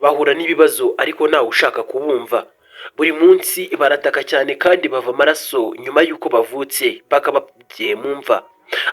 Bahura n'ibibazo ariko ntawe ushaka kubumva. Buri munsi barataka cyane kandi bava amaraso nyuma y'uko bavutse paka bagiye mu mva,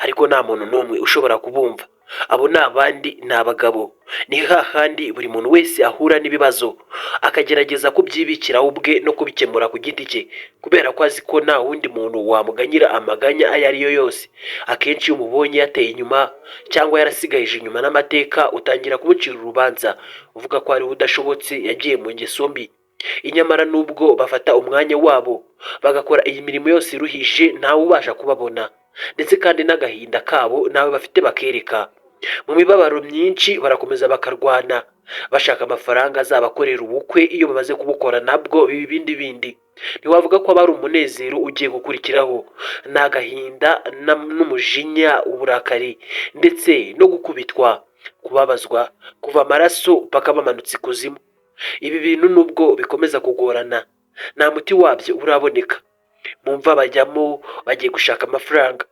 ariko nta muntu n'umwe ushobora kubumva. Abo ni abandi, ni abagabo. Ni hahandi buri muntu wese ahura n'ibibazo akagerageza kubyibikira we ubwe no kubikemura ku giti cye, kubera ko azi ko nta wundi muntu wamuganyira amaganya ayo ari yo yose. Akenshi iyo umubonye yateye inyuma cyangwa yarasigayije inyuma n'amateka, utangira kumucira urubanza uvuga ko ariwe udashobotse, yagiye mu ngeso mbi. Inyamara nubwo bafata umwanya wabo bagakora iyi mirimo yose iruhije, ntawe ubasha kubabona, ndetse kandi n'agahinda kabo ntawe bafite bakereka. Mu mibabaro myinshi barakomeza bakarwana bashaka amafaranga azabakorera ubukwe. Iyo bamaze kubukora nabwo biba ibindi bindi. Ntiwavuga ko aba ari umunezero ugiye gukurikiraho, ni agahinda n'umujinya, uburakari ndetse no gukubitwa, kubabazwa, kuva amaraso paka bamanutse ikuzimu. Ibi bintu nubwo bikomeza kugorana, nta muti wabyo uraboneka. Mu mva bajyamo bagiye gushaka amafaranga,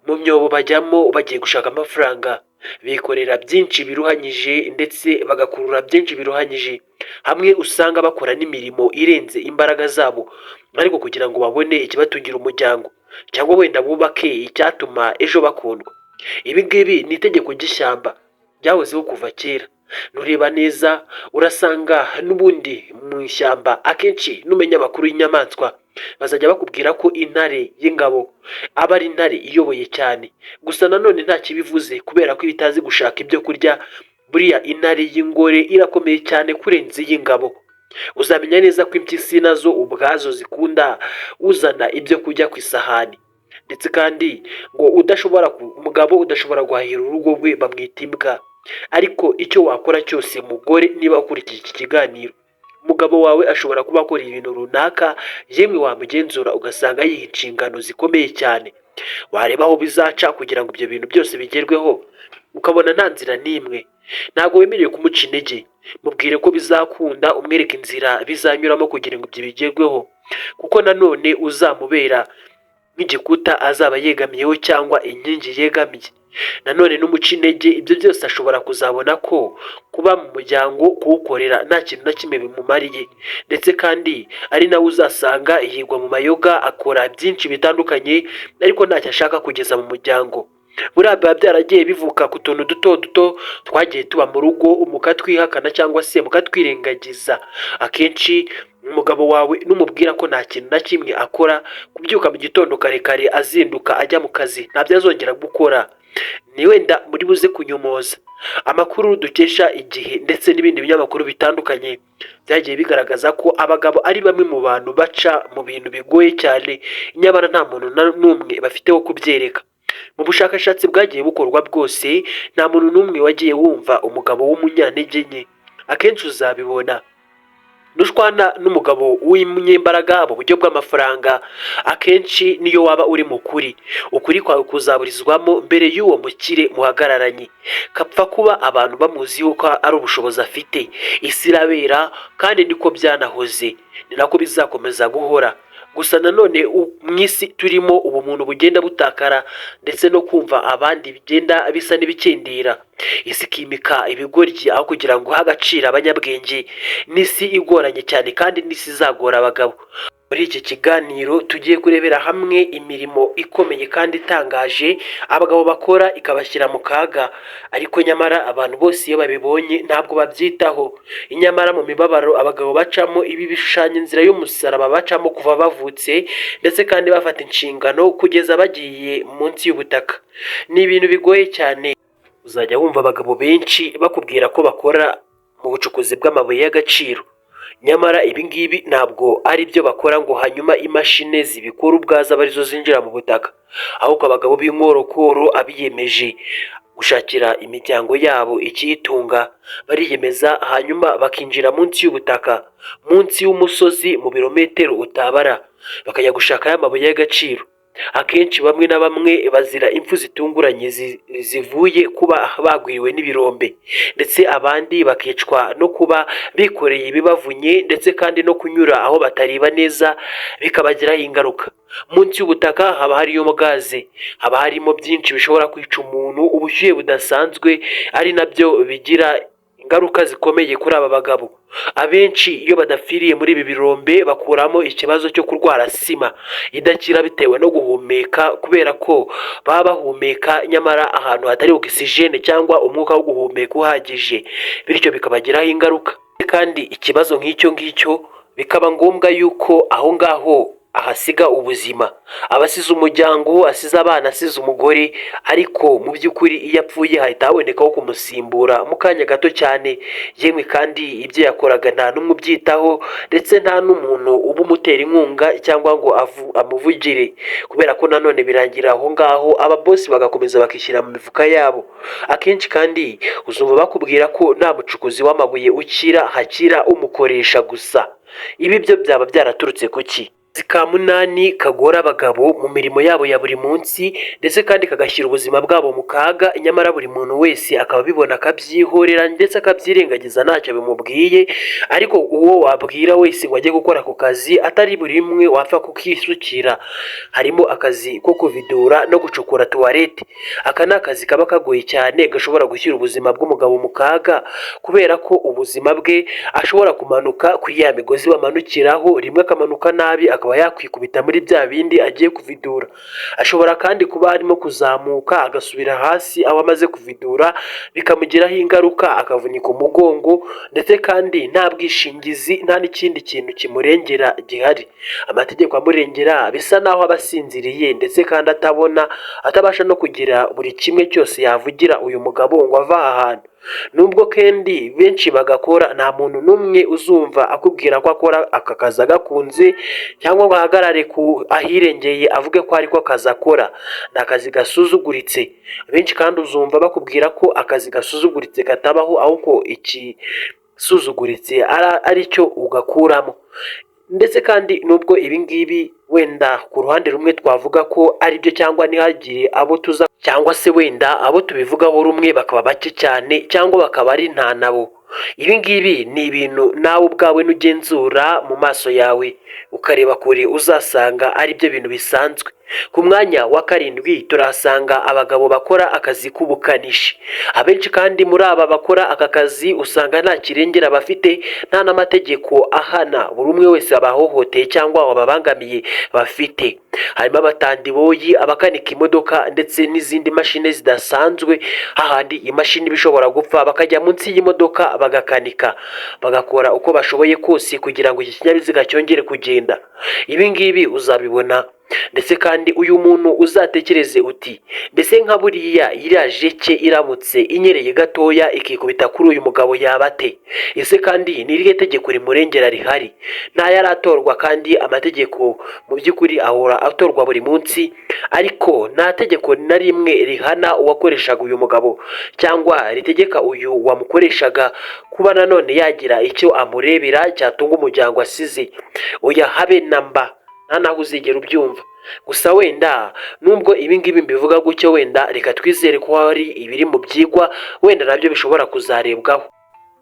mu myobo bajyamo bagiye gushaka amafaranga. Bikorera byinshi biruhanyije ndetse bagakurura byinshi biruhanyije. Hamwe usanga bakora n'imirimo irenze imbaraga zabo, ariko kugira ngo babone ikibatungira umuryango cyangwa wenda bubake icyatuma ejo bakundwa. Ibi ngibi ni itegeko ry'ishyamba ryahozeho kuva kera. Nureba neza urasanga n'ubundi mu ishyamba akenshi numenya amakuru y'inyamaswa, bazajya bakubwira ko intare y'ingabo aba ari intare iyoboye cyane. Gusa nanone nta kibivuze, kubera ko iba itazi gushaka ibyo kurya. Buriya intare y'ingore irakomeye cyane kurenza iy'ingabo. Uzamenya neza ko impyisi nazo ubwazo zikunda uzana ibyo kurya ku isahani. Ndetse kandi ngo udashobora umugabo udashobora guhahira urugo rwe bamwita imbwa. Ariko icyo wakora cyose, mugore, niba ukurikiye iki kiganiro, umugabo wawe ashobora kuba akora ibintu runaka, yemwe wamugenzura ugasanga yiha inshingano zikomeye cyane, wareba aho bizaca kugira ngo ibyo bintu byose bigerweho ukabona nta nzira n'imwe. Ntabwo wemerewe kumuca intege. Mubwire ko bizakunda, umwereke inzira bizanyuramo kugira ngo ibyo bigerweho, kuko nanone uzamubera nk'igikuta azaba yegamiyeho cyangwa inkingi yegamiye. Nanone n'umuca intege, ibyo byose ashobora kuzabona ko kuba mu muryango, kuwukorera, nta kintu na kimwe bimumariye. Ndetse kandi ari nawe uzasanga yigwa mu mayoga, akora byinshi bitandukanye ariko ntacyo ashaka kugeza mu muryango. Buriya biba byaragiye bivuka ku tuntu duto duto twagiye tuba mu rugo, mukatwihakana cyangwa se mukatwirengagiza. Akenshi umugabo wawe numubwira ko nta kintu na kimwe akora, kubyuka mu gitondo kare kare azinduka ajya mu kazi, ntabyo azongera gukora. Ni wenda muri buze kunyomoza. Amakuru dukesha Igihe ndetse n'ibindi binyamakuru bitandukanye byagiye bigaragaza ko abagabo ari bamwe mu bantu baca mu bintu bigoye cyane, nyamara nta muntu n'umwe bafite wo kubyereka. Mu bushakashatsi bwagiye bukorwa bwose, nta muntu n'umwe wagiye wumva umugabo w'umunyantege nke. Akenshi uzabibona nushwana n'umugabo w'umunyembaraga mu buryo bw'amafaranga, akenshi niyo waba uri mu kuri, ukuri kwawe kuzaburizwamo mbere y'uwo mukire muhagararanye. Kapfa kuba abantu bamuzi yuko ari ubushobozi afite. Isi irabera kandi niko byanahoze, ni nako bizakomeza guhora. Gusa nanone mu isi turimo ubumuntu bugenda butakara ndetse no kumva abandi bigenda bisa n'ibikendera, isi ikimika ibigoryi aho kugira ngo ihe agaciro abanyabwenge. N'isi igoranye cyane kandi n'isi izagora abagabo. Muri iki kiganiro tugiye kurebera hamwe imirimo ikomeye kandi itangaje abagabo bakora ikabashyira mu kaga, ariko nyamara abantu bose iyo babibonye ntabwo babyitaho. Nyamara mu mibabaro abagabo bacamo, ibi bishushanya inzira y'umusaraba bacamo kuva bavutse, ndetse kandi bafata inshingano kugeza bagiye munsi y'ubutaka. Ni ibintu bigoye cyane. Uzajya wumva abagabo benshi bakubwira ko bakora mu bucukuzi bw'amabuye y'agaciro, nyamara ibi ngibi ntabwo ari byo bakora ngo hanyuma imashini zibikora ubwazo abe arizo zinjira mu butaka. Ahubwo abagabo b'inkorokoro, abiyemeje gushakira imiryango yabo ikiyitunga, bariyemeza hanyuma bakinjira munsi y'ubutaka, munsi y'umusozi, mu birometero utabara, bakajya gushaka amabuye y'agaciro. Akenshi bamwe na bamwe bazira impfu zitunguranye zivuye kuba bagwiriwe n'ibirombe, ndetse abandi bakicwa no kuba bikoreye ibibavunye, ndetse kandi no kunyura aho batareba neza bikabagiraho ingaruka. Munsi y'ubutaka haba hariyo gaze, haba harimo byinshi bishobora kwica umuntu, ubushyuhe budasanzwe, ari nabyo bigira Ingaruka zikomeye kuri aba bagabo: abenshi iyo badapfiriye muri ibi birombe bakuramo ikibazo cyo kurwara asima idakira bitewe no guhumeka, kubera ko baba bahumeka nyamara ahantu hatari ogisijene cyangwa umwuka wo guhumeka uhagije, bityo bikabagiraho ingaruka. Kandi ikibazo nk'icyo ngicyo bikaba ngombwa yuko aho ngaho ahasiga ubuzima, aba asize umuryango, asize abana, asize umugore. Ariko mu by'ukuri iyo apfuye hahita habonekaho kumusimbura mu kanya gato cyane. Yemwe kandi ibyo yakoraga nta n'umwe ubyitaho, ndetse nta n'umuntu uba umutera inkunga cyangwa ngo amuvugire, kubera ko nanone birangira aho ngaho ababosi bagakomeza bakishyira mu mifuka yabo. Akenshi kandi uzumva bakubwira ko nta mucukuzi w'amabuye ukira, hakira umukoresha gusa. Ibi byo byaba byaraturutse ku ki? Akazi ka munani kagora abagabo mu mirimo yabo ya buri munsi, ndetse kandi kagashyira ubuzima bwabo mu kaga, nyamara buri muntu wese akaba abibona akabyihorera ndetse akabyirengagiza, ntacyo bimubwiye. Ariko uwo wabwira wese ngo ajye gukora ako kazi, atari buri umwe wapfa kukisukira, harimo akazi ko kuvidura no gucukura tuwarete. Aka ni akazi kaba kagoye cyane, gashobora gushyira ubuzima bw'umugabo mu kaga, kubera ko ubuzima bwe ashobora kumanuka kuri ya migozi bamanukiraho rimwe, akamanuka nabi akaba yakwikubita muri bya bindi agiye kuvidura. Ashobora kandi kuba arimo kuzamuka agasubira hasi aho amaze kuvidura, bikamugiraho ingaruka akavunika umugongo. Ndetse kandi nta bwishingizi, nta n'ikindi kintu kimurengera gihari. Amategeko amurengera bisa naho aba asinziriye, ndetse kandi atabona, atabasha no kugira buri kimwe cyose yavugira uyu mugabo ngo ave aha hantu. Nubwo kendi benshi bagakora, nta muntu n'umwe uzumva akubwira ko akora aka kazi agakunze, cyangwa ngo ahagarare ku ahirengeye avuge ko ariko akazi akora. Ni akazi gasuzuguritse. Benshi kandi uzumva bakubwira ko akazi gasuzuguritse katabaho, ahubwo ikisuzuguritse ari cyo ugakuramo. Ndetse kandi nubwo ibi ngibi wenda ku ruhande rumwe twavuga ko ari byo, cyangwa ntihagire abo tuza, cyangwa se wenda abo tubivugaho rumwe bakaba bake cyane, cyangwa bakaba ari nta nabo, ibi ngibi ni ibintu nawe ubwawe n'ugenzura mu maso yawe ukareba kure uzasanga ari byo bintu bisanzwe. Ku mwanya wa karindwi turahasanga abagabo bakora akazi k'ubukanishi. Abenshi kandi muri aba bakora aka kazi usanga nta kirengera bafite, nta n'amategeko ahana buri umwe wese abahohoteye cyangwa wababangamiye bafite. Harimo abatandiboyi, abakanika imodoka ndetse n'izindi mashini zidasanzwe, hahandi imashini iba ishobora gupfa bakajya munsi y'imodoka bagakanika, bagakora uko bashoboye kose kugira ngo iki kinyabiziga cyongere kugenda. Ibi ngibi uzabibona. Ndetse kandi uyu muntu uzatekereze uti: "Mbese nka buriya iriya jeke iramutse inyereye gatoya ikikubita kuri uyu mugabo yaba ate?" Ese kandi ni irihe tegeko rimurengera rihari? Ntayaratorwa. Kandi amategeko mu by'ukuri ahora atorwa buri munsi, ariko nta tegeko na rimwe rihana uwakoreshaga uyu mugabo, cyangwa ritegeka uyu wamukoreshaga kuba nanone yagira icyo amurebera cyatunga umuryango asize. Oya, habe na mba, nta naho uzigera ubyumva. Gusa wenda nubwo ibi ngibi mbivuga gutyo, wenda reka twizere ko hari ibiri mu byigwa, wenda nabyo bishobora kuzarebwaho.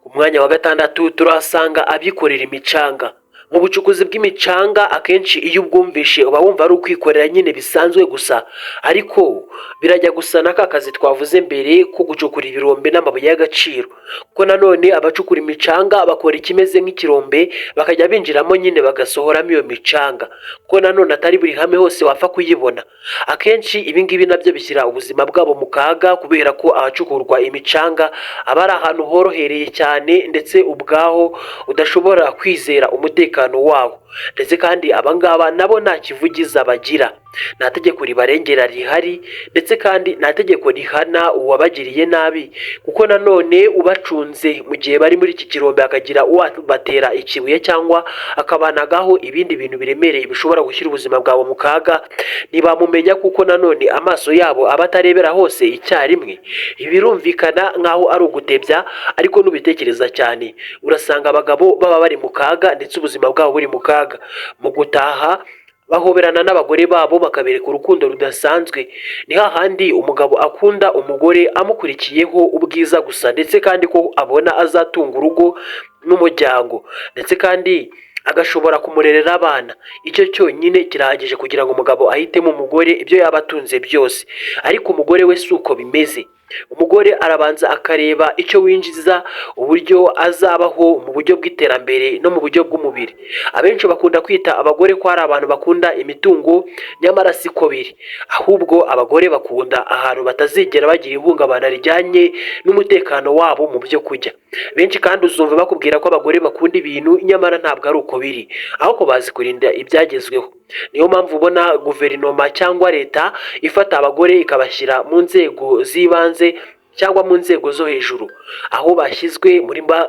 Ku mwanya wa gatandatu turahasanga abikorera imicanga. Mu bucukuzi bw'imicanga, akenshi iyo ubwumvishe uba wumva ari ukwikorera nyine bisanzwe gusa, ariko birajya gusa na ka kazi twavuze mbere ko gucukura ibirombe n'amabuye y'agaciro, kuko nanone abacukura imicanga bakora ikimeze nk'ikirombe, bakajya binjiramo nyine bagasohoramo iyo micanga, kuko nanone atari buri hamwe hose wapfa kuyibona. Akenshi ibi ngibi nabyo bishyira ubuzima bwabo mu kaga, kubera ko ahacukurwa imicanga aba ari ahantu horohereye cyane, ndetse ubwaho udashobora kwizera umutekano wawo. Ndetse kandi abangaba nabo nta kivugiza bagira, nta tegeko ribarengera rihari, ndetse kandi nta tegeko rihana uwabagiriye nabi, kuko nanone ubacunze mu gihe bari muri iki kirombe akagira uwabatera ikibuye cyangwa akabanagaho ibindi bintu biremereye bishobora gushyira ubuzima bwabo mu kaga, ntibamumenya, kuko nanone amaso yabo aba atarebera hose icyarimwe. Ibi birumvikana nk'aho ari ugutebya, ariko nubitekereza cyane urasanga abagabo baba bari mu kaga, ndetse ubuzima bwabo buri mu kaga. Mu gutaha bahoberana n'abagore babo, bakabereka urukundo rudasanzwe. Ni hahandi umugabo akunda umugore amukurikiyeho ubwiza gusa, ndetse kandi ko abona azatunga urugo n'umuryango, ndetse kandi agashobora kumurerera abana. Icyo cyonyine kirahagije kugira ngo umugabo ahitemo umugore, ibyo yaba atunze byose. Ariko umugore we si uko bimeze. Umugore arabanza akareba icyo winjiza, uburyo azabaho mu buryo bw'iterambere no mu buryo bw'umubiri. Abenshi bakunda kwita abagore ko ari abantu bakunda imitungo, nyamara siko biri. Ahubwo abagore bakunda ahantu batazigera bagira ihungabana rijyanye n'umutekano wabo mu byo kurya. Benshi kandi uzumva bakubwira ko abagore bakunda ibintu, nyamara ntabwo ari uko biri, ahubwo bazi kurinda ibyagezweho. Niyo mpamvu ubona guverinoma cyangwa leta ifata abagore ikabashyira mu nzego z'ibanze cyangwa mu nzego zo hejuru, aho bashyizwe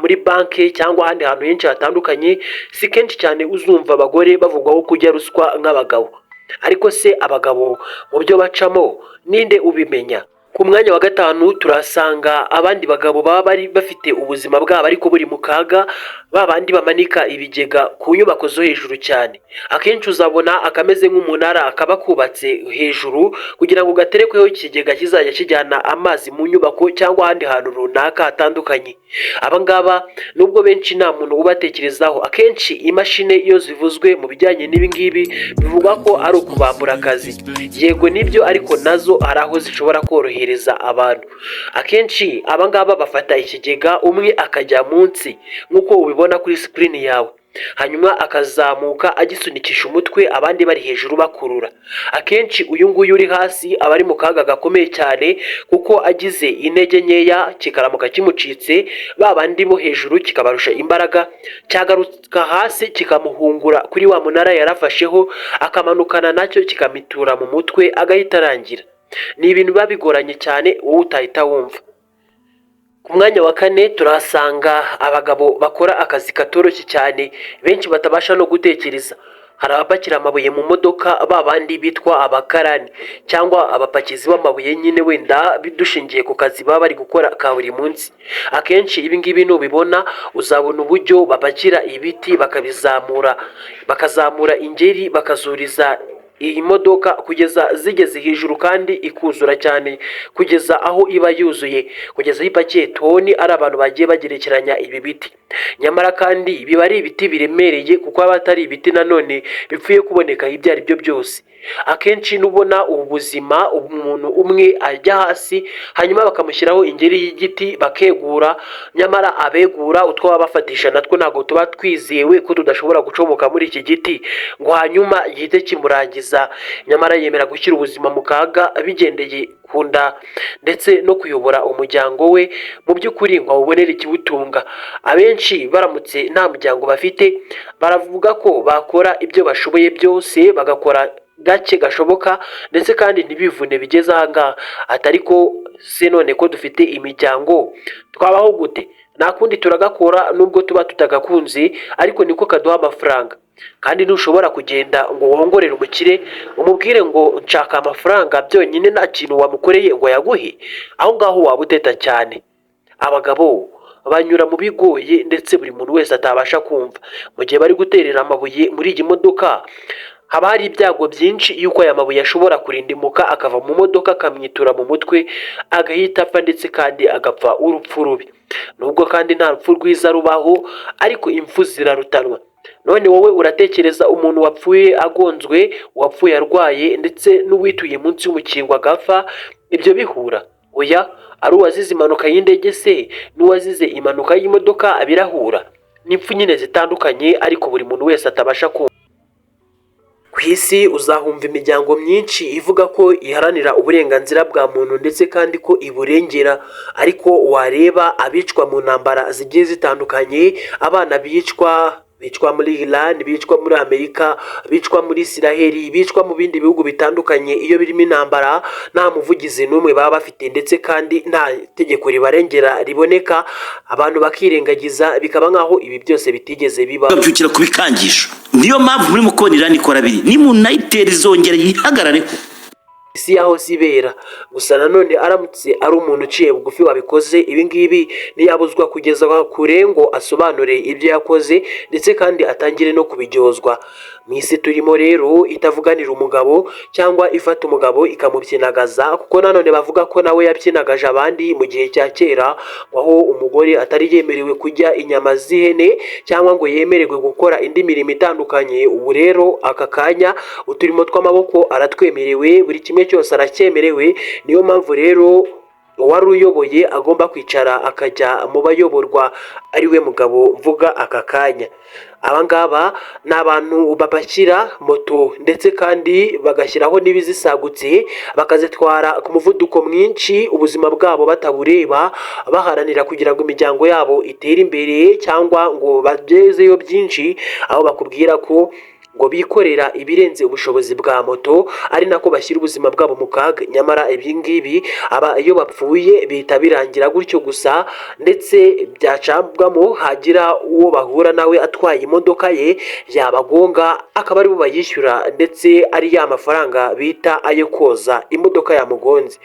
muri banki cyangwa ahandi hantu henshi hatandukanye. Si kenshi cyane uzumva abagore bavugwaho kurya ruswa nk'abagabo. Ariko se abagabo mu byo bacamo ninde ubimenya? Ku mwanya wa gatanu turasanga abandi bagabo baba bari bafite ubuzima bwabo ariko buri mu kaga, ba bandi bamanika ibigega ku nyubako zo hejuru cyane. Akenshi uzabona akameze nk'umunara kaba kubatse hejuru kugira ngo gaterekweho ikigega kizajya kijyana amazi mu nyubako cyangwa ahandi hantu runaka hatandukanye. Aba ngaba, nubwo benshi nta muntu ubatekerezaho, akenshi imashini iyo zivuzwe mu bijyanye n'ibi ngibi bivugwa ko ari ukubambura akazi. Yego nibyo, ariko nazo hari aho zishobora korohereza abantu. Akenshi aba ngaba bafata ikigega, umwe akajya munsi nk'uko ubibona kuri screen yawe, hanyuma akazamuka agisunikisha umutwe, abandi bari hejuru bakurura. Akenshi uyu nguyu uri hasi aba ari mu kaga gakomeye cyane, kuko agize intege nkeya kikaramuka kimucitse, ba bandi bo hejuru kikabarusha imbaraga, cyagaruka hasi kikamuhungura kuri wa munara yarafasheho, akamanukana nacyo kikamitura mu mutwe, agahita arangira. Ni ibintu biba bigoranye cyane wowe utahita wumva. Ku mwanya wa kane turahasanga abagabo bakora akazi katoroshye cyane, benshi batabasha no gutekereza. Hari abapakira amabuye mu modoka, ba bandi bitwa abakarani cyangwa abapakizi b'amabuye nyine, wenda dushingiye ku kazi baba bari gukora ka buri munsi. Akenshi ibi ngibi nubibona uzabona uburyo bapakira ibiti, bakabizamura, bakazamura ingeri, bakazuriza iyi modoka kugeza zigeze hejuru, kandi ikuzura cyane kugeza aho iba yuzuye, kugeza aho ipakiye toni, ari abantu bagiye bagerekeranya ibi biti. Nyamara kandi biba ari ibiti biremereye, kuko aba atari ibiti nanone bipfuye kuboneka ibyo ari byo byose. Akenshi nubona ubu buzima, umuntu umwe ajya hasi hanyuma bakamushyiraho ingeri y'igiti bakegura, nyamara abegura utwo baba bafatisha natwo ntabwo tuba twizewe ko tudashobora gucomoka muri iki giti ngo hanyuma gihite kimurangiza. Nyamara yemera gushyira ubuzima mu kaga bigendeye ku nda ndetse no kuyobora umuryango we mu by'ukuri ngo awubonere ikiwutunga. Abenshi baramutse nta muryango bafite, baravuga ko bakora ibyo bashoboye byose, bagakora gake gashoboka, ndetse kandi ntibivune bigeze aha ngaha. Atari ko se none ko dufite imiryango twabaho gute? Nta kundi, turagakora nubwo tuba tutagakunze, ariko niko kaduha amafaranga. Kandi ntushobora kugenda ngo wongorere umukire umubwire ngo nshaka amafaranga byonyine, nta kintu wamukoreye ngo yaguhe. Aho ngaho waba uteta cyane. Abagabo banyura mu bigoye ndetse buri muntu wese atabasha kumva. Mu gihe bari guterera amabuye muri iyi modoka, haba hari ibyago byinshi y'uko aya mabuye ashobora kurindimuka akava mu modoka akamwitura mu mutwe, agahita apfa, ndetse kandi agapfa urupfu rubi. Nubwo kandi nta rupfu rwiza rubaho, ariko impfu zirarutanwa. None wowe uratekereza umuntu wapfuye agonzwe, uwapfuye arwaye, ndetse n'uwituye munsi y'umukingo agapfa, ibyo bihura? Oya. Ari uwazize impanuka y'indege se n'uwazize impanuka y'imodoka birahura? Ni impfu nyine zitandukanye, ariko buri muntu wese atabasha kumva. Ku isi uzahumva imiryango myinshi ivuga ko iharanira uburenganzira bwa muntu ndetse kandi ko iburengera, ariko wareba abicwa mu ntambara zigiye zitandukanye, abana bicwa muri Iran, bicwa muri Amerika, bicwa muri Isiraheli, bicwa mu bindi bihugu bitandukanye iyo birimo intambara, nta muvugizi n'umwe baba bafite, ndetse kandi nta tegeko ribarengera riboneka, abantu bakirengagiza bikaba nk'aho ibi byose bitigeze biba. Babyukira ku bikangisho. Niyo mpamvu muri mukoni Irani ikora biri nimunayitera izongera yihagarareho. Isi yaho ibera gusa. Nanone aramutse ari umuntu uciye bugufi wabikoze ibi ngibi, ntiyabuzwa kugeza kure ngo asobanure ibyo yakoze, ndetse kandi atangire no kubiryozwa. Mu isi turimo rero itavuganira umugabo cyangwa ifata umugabo ikamubyinagaza, kuko nanone bavuga ko nawe yabyinagaje abandi mu gihe cya kera, aho umugore atari yemerewe kurya inyama z'ihene cyangwa ngo yemererwe gukora indi mirimo itandukanye. Ubu rero aka kanya uturimo tw'amaboko aratwemerewe, buri kimwe cyose aracyemerewe. Niyo mpamvu rero Uwari uyoboye agomba kwicara akajya mu bayoborwa, ari we mugabo mvuga aka kanya. Aba ngaba ni abantu bapakira moto, ndetse kandi bagashyiraho n'ibizisagutse, bakazitwara ku muvuduko mwinshi, ubuzima bwabo batabureba, baharanira kugira ngo imiryango yabo itere imbere cyangwa ngo bagezeyo byinshi, aho bakubwira ko ngo bikorera ibirenze ubushobozi bwa moto, ari nako bashyira ubuzima bwabo mu kaga. Nyamara ibi ngibi aba iyo bapfuye bihita birangira gutyo gusa, ndetse byacabwamo hagira uwo bahura nawe atwaye imodoka ye yabagonga, akaba aribo bayishyura, ndetse ari ya mafaranga bita ayo koza imodoka yamugonze.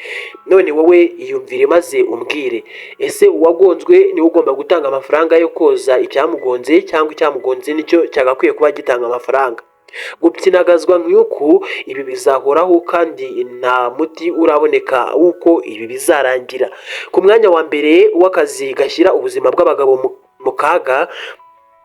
None wowe iyumvire maze umbwire: ese uwagonzwe niwe ugomba gutanga amafaranga yo koza icyamugonze, cyangwa icyamugonze nicyo cyagakwiye kuba gitanga amafaranga? Gupyinagazwa nk'uku, ibi bizahoraho kandi nta muti uraboneka w'uko ibi bizarangira. Ku mwanya wa mbere w'akazi gashyira ubuzima bw'abagabo mu kaga,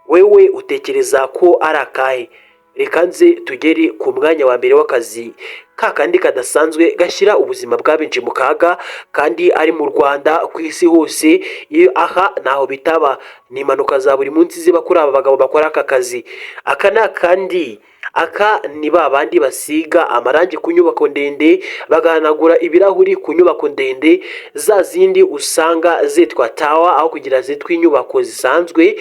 wewe utekereza ko ari akahe? Reka nze tugere ku mwanya wa mbere w'akazi ka kandi kadasanzwe gashyira ubuzima bwa benshi mu kaga, kandi ari mu Rwanda, ku isi hose. Iyo aha ntaho bitaba, ni impanuka za buri munsi ziba kuri aba bagabo bakora aka kazi. Aka ni akandi, aka ni ba bandi basiga amarangi ku nyubako ndende, bagahanagura ibirahuri ku nyubako ndende, za zindi usanga zitwa tower aho kugira zitwa inyubako zisanzwe.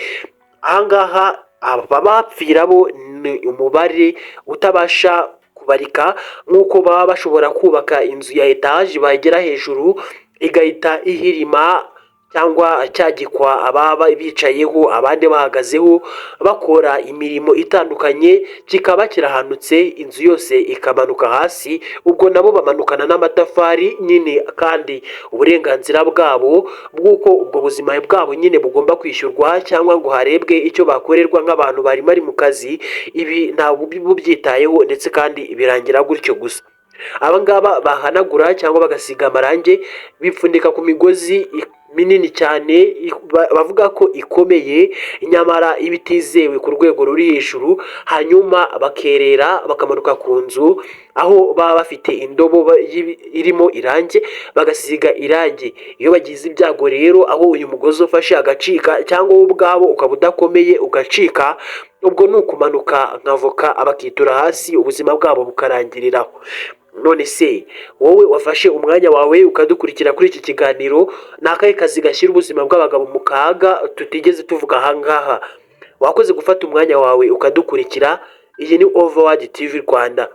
Ahangaha aba bapfira bo ni umubare utabasha kubarika, nk'uko baba bashobora kubaka inzu ya etaje, bagera hejuru igahita ihirima cyangwa cyagikwa ababa bicayeho, abandi bahagazeho bakora imirimo itandukanye, kikaba kirahanutse, inzu yose ikamanuka hasi. Ubwo nabo bamanukana n'amatafari nyine, kandi uburenganzira bwabo bw'uko ubwo buzima bwabo nyine bugomba kwishyurwa cyangwa ngo harebwe icyo bakorerwa nk'abantu bari bari mu kazi, ibi ntabwo bubyitayeho, ndetse kandi birangira gutyo gusa. Aba ngaba bahanagura cyangwa bagasiga amarangi, bipfundika ku migozi minini cyane bavuga ko ikomeye, nyamara iba itizewe ku rwego ruri hejuru, hanyuma bakerera bakamanuka ku nzu, aho baba bafite indobo irimo irangi, bagasiga irangi. Iyo bagize ibyago rero, aho uyu mugozi ufashe agacika, cyangwa wowe ubwabo ukaba udakomeye ugacika, ubwo ni ukumanuka nka voka, bakitura hasi, ubuzima bwabo bukarangiriraho. None se wowe wafashe umwanya wawe ukadukurikira kuri iki kiganiro, ni akahe kazi gashyira ubuzima bw'abagabo mu kaga tutigeze tuvuga ahangaha? Wakoze gufata umwanya wawe ukadukurikira. Iyi ni Overward TV Rwanda,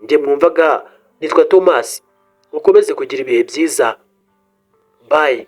njye mwumvaga nitwa Thomas. Ukomeze kugira ibihe byiza, bye.